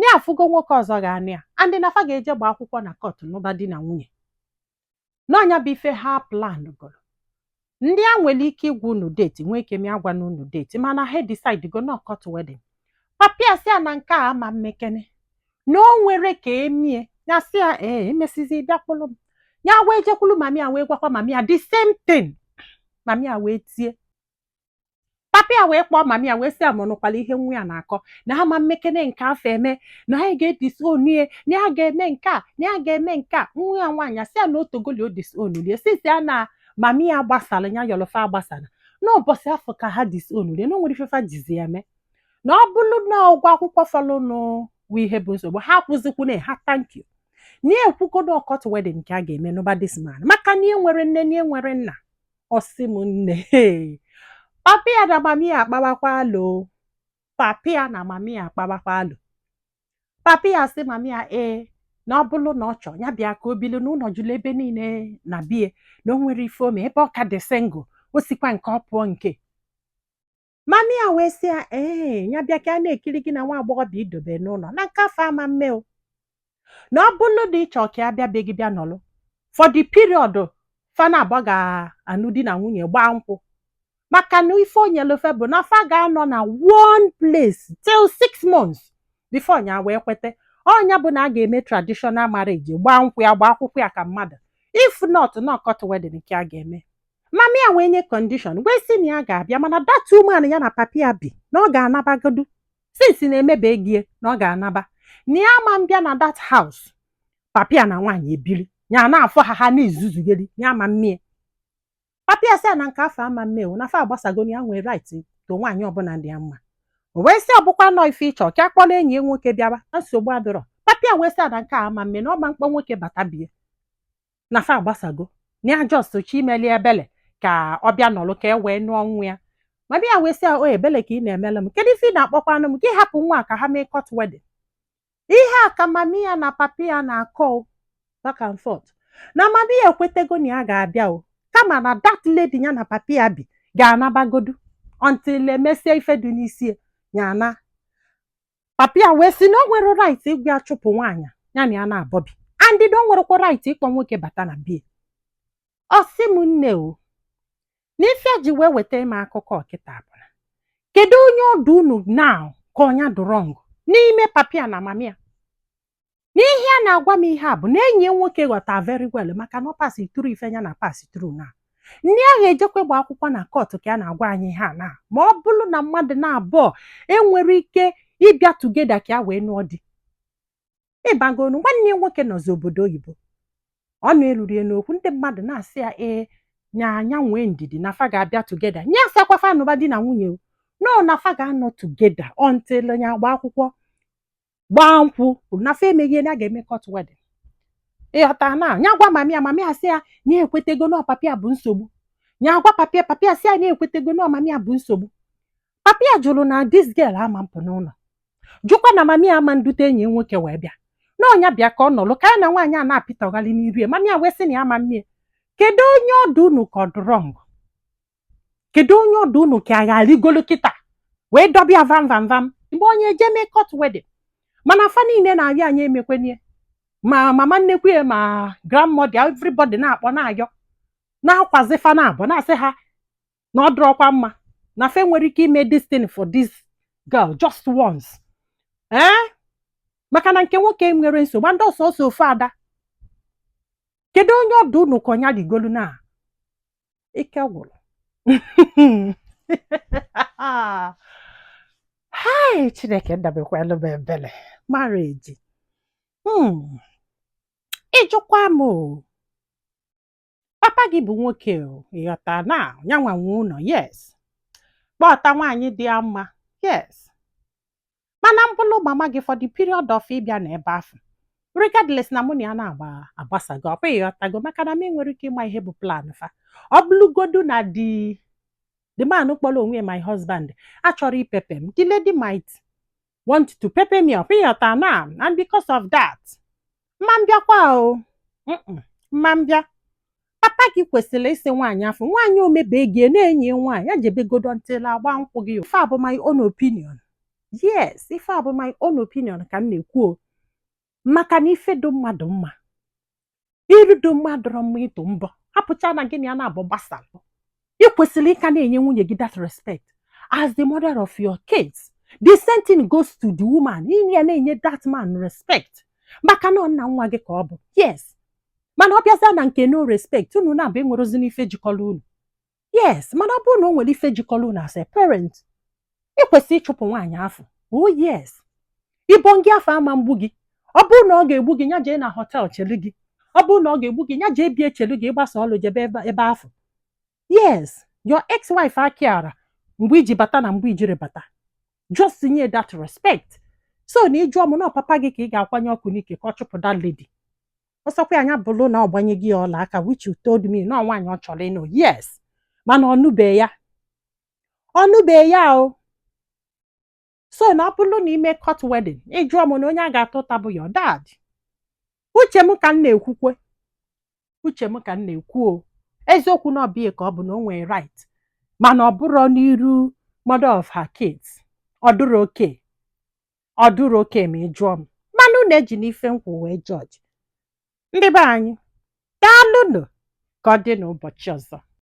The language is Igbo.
Na ya afụgo nwoke ọzọ ga-anụ ya, and na fa ga-eje gba akwụkwọ na court n'ụba di na nwunye. N'ọnya bụ ife ha plan goro. Ndị a nwere ike ịgwa unu date, nwee ike mịa gwa unu date, mana ha decide go na court wedding. Papi ya sị ya na nke a ama mmekene, na o nwere ka emie. Ya sị ya ee, emesizi bịa kpụlụ m. Ya wee jekwulu mami ya, wee gwakwa mami ya the same thing. Mami ya wee tie. Papi ya wee kpọọ mami ya, wee sị ya ma nụkwala ihe nwa ya na-akọ, na ama mmekene nke afọ eme, na anyị ga-edisown ya, na ya ga-eme nke a, na ya ga-eme nke a. Nwa ya nwaanyị asị ya na otogoli o disown lie, since ya na mami ya gbasara ya yọrọfa agbasara n'ụbọchị afọ ka ha disown lie, na o nwere ifefa jizi ya mee, na ọ bụrụ na ụgwọ akwụkwọ fọlụnụ wụ ihe bụ nsogbu ha kwụzikwuna ha. Thank you. Na ekwugodo court wedding nke a ga-eme n'ụba this man, maka na ihe nwere nne na ihe nwere nna. Ọsị m nne, papi ya na mami ya akpawakwa alo, papi ya na mami ya akpawakwa alo. Papi ya sị mami ya ee, na ọ bụrụ na ọ chọọ ya bịa ka o bili n'ụlọ jụrụ ebe niile na bie, na o nwere ife ome ebe ọ ka dị single, o sikwa nke ọ pụọ. Nke mami ya wee sị ya ee, ya bịa ka a na-ekiri gị na nwa agbọghọbịa idobe n'ụlọ na nke afọ ama mme o, na ọ bụrụ na ị chọọ ka ya bịa be gị, bịa nọlụ for the period fana abụọ ga-anụ di na nwunye, gbaa nkwụ, maka na ife onyelufe bụ na fa ga-anọ na one place till 6 months before nya wee kwete. Ọnya bụ na a ga-eme traditional marriage, gbaa nkwụ ya, gbaa akwụkwọ ya ka mmadụ. If not, na court wedding nke a ga-eme. Mami ya wee nye condition, wee sị na ya ga-abịa, mana that woman ya na papi ya bi, na ọ ga-anabagodu, since na-emebe gie na ọ ga-anaba, na ya ma mbịa na that house papi ya na nwaanyị ebiri ya na-afọ ha, ha na-ezuzugheri ya ma mmie. Papi ya sị ya na nke afọ ama mme o, na afọ agbasago, na ya nwee right to nwaanyị ọbụla dị ya mma. O wee sị ọbụkwa nọ ife ịchọ ka akpọrọ enyi ya nwoke bịaba na nsogbu adịrọ. Papi ya wee sị ya na nke a ama mme, na ọma mkpọ nwoke bata bie, na fa agbasago, na ya just chi imeli ebele ka ọ bịa nọlụ ka e wee nụọ nwa ya. Mami ya wee sị ya o, ebele ka ị na-emele m? Kedu ife ị na-akpọkwanụ m? Gị hapụ nwa a ka ha mee court wedding. Ihe a ka mami ya na papi ya na-akọ o, back and forth, na mami ya ekwetego na ya ga-abịa o, kama na that lady ya na papi ya bi ga-anabagodu until emesie ife dị n'isi ya. Na papi ya wee sị na o nwere right ịgwa chụpụ nwaanyị ya na ya na-abọbi, and na o nwerekwa right ịkpọ nwoke bata na bie. Ọ sị m nne o, n'ife ji wee weta m akụkọ ọkịta bụ na kedu onye ọdụ unu now ka ọnya dị wrong n'ime papi ya na mami ya? N'ihe a na-agwa m ihe a bụ na enyi ya nwoke ghọta very well, maka na ọ pass through ife ya na pass through, na nne ahụ ejekwa gba akwụkwọ na court ka a na-agwa anyị ihe a, na ma ọ bụrụ na mmadụ na-abụọ enwere ike ịbịa together ka a wee nụọ di. Ịbagonu nwanne ya nwoke nọzi obodo oyibo, ọ na-erurie n'okwu ndị mmadụ na-asị ya ee, nya anya nwee ndidi na fa ga-abịa together. Nye asakwa fa anụba di na nwunye o, no, na fa ga-anọ together until ya agba akwụkwọ, gbaa nkwụ, na fa emeghie na a ga-eme court wedding. Ịghọta? Na ya gwa mami ya, mami ya sị ya na ekwetego na papi ya bụ nsogbu. Ya gwa papi ya, papi ya sị ya na ekwetego na mami ya bụ nsogbu. Papi ya jụrụ na this girl ama mpụ n'ụlọ, jụkwa na mami ya ama ndute enyi ya nwoke wee bịa na ọnya bịa ka ọ nọlụ ka ya na nwaanyị a na-apịtọghalị n'iru ya. Mami ya wee sị na ya ama mmie. Kedu onye ọdụ unu ka ọ dị wrong? Kedu onye ọdụ unu ka a ga-arigolu kịta wee dọbịa vam vam vam mgbe onye eje mee court wedding? Mana fa niile na-arịọ anyị emekwenye, ma mama nnekwu ya, ma grandmother, everybody na-akpọ na-ayọ na-akwazi fa na-abụ, na-asị ha na ọ dịrọkwa mma na fe nwere ike ime this thing for this girl just once, ee, maka na nke nwoke nwere nsogbu ndị ọsọsọ ofu ada. Kedu onye ọdụ unu ka ọnya rigolu na ike gwụrụ? Hai, Chineke ndabekwelu m ebele. Marriage, ịjụkwa m o, papa gị bụ nwoke o, ịghọta na nyanwa nwe ụlọ, yes, kpọta nwaanyị dị ya mma, yes, mana mbụlụ mama gị for the period of ịbịa n'ebe ahụ, regardless na mụ na ya na-agba agbasago, ọ bụghị, ịghọtago, maka na m enwere ike ịma ihe bụ plan fa. Ọ bụrụgodu na the man kpọrọ onwe ya my husband achọrọ ipepe m, the lady might want to pepper me up, ịghọta na, and because of that mma mbịakwa o. Mma mbịa. Papa gị kwesịrị ịsị nwaanyị afọ nwaanyị omebe gị na-enyi nwaanyị ya jebegodo ntịla agba nkwụ gị. Fa bụ my own opinion. Yes, ife a bụ my own opinion ka m na-ekwu o, maka na ife dị mmadụ mma, iru dị mma dọrọ mma ịtụ mbọ. Hapụcha na gịnị ya na-abụ gbasara, ị kwesịrị ịka na-enye nwunye gị that respect as the mother of your kids. The same thing goes to the woman, inye ya na-enye that man respect, maka na ọ nna nwa gị ka ọ bụ. Yes, mana ọ bịazịa na nke no respect, unu na-abụ enwerozi n'ife jikọrọ unu. Yes, mana ọ bụrụ na o nwere ife jikọrọ unu as a parent, ị kwesịrị ịchụpụ nwaanyị afọ. Oh yes, ịbọ gị afọ ama mgbu gị. Ọ bụrụ na ọ ga-egbu gị, ya jee na hotel chelu gị. Ọ bụrụ na ọ ga-egbu gị, ya jee bie chelu gị, ịgbasa ọlụ jebe ebe afọ. Yes, your ex-wife akiara mgbe iji bata na mgbe ijiri bata, just nye that respect. So na ịjụọ m, na papa gị ka ị ga-akwanye ọkụ n'ike ka ọ chụpụ that lady. Ọsọkwa anya bụrụ na ọ gbanye gị ọla aka, which you told me na nwaanyị ọ chọrọ ịnụ. Yes, mana ọ nụbe ya, ọ nụbe ya o. So na ọ bụrụ na ime court wedding, ịjụọ m, na onye a ga-atụ ụta bụ your dad. Uche m ka m na-ekwukwe, uche m ka m na-ekwu o. Eziokwu na ọbịa ka ọ bụ na o nwere right, mana ọ bụrụ n'iru mother of her kids, ọ dụrụ oke, ọ dụrụ oke ma ị jụọ m. Mana unu eji n'ife nkwụ wee jọji ndị be anyị. Daalụnụ, ka ọ dị n'ụbọchị ọzọ.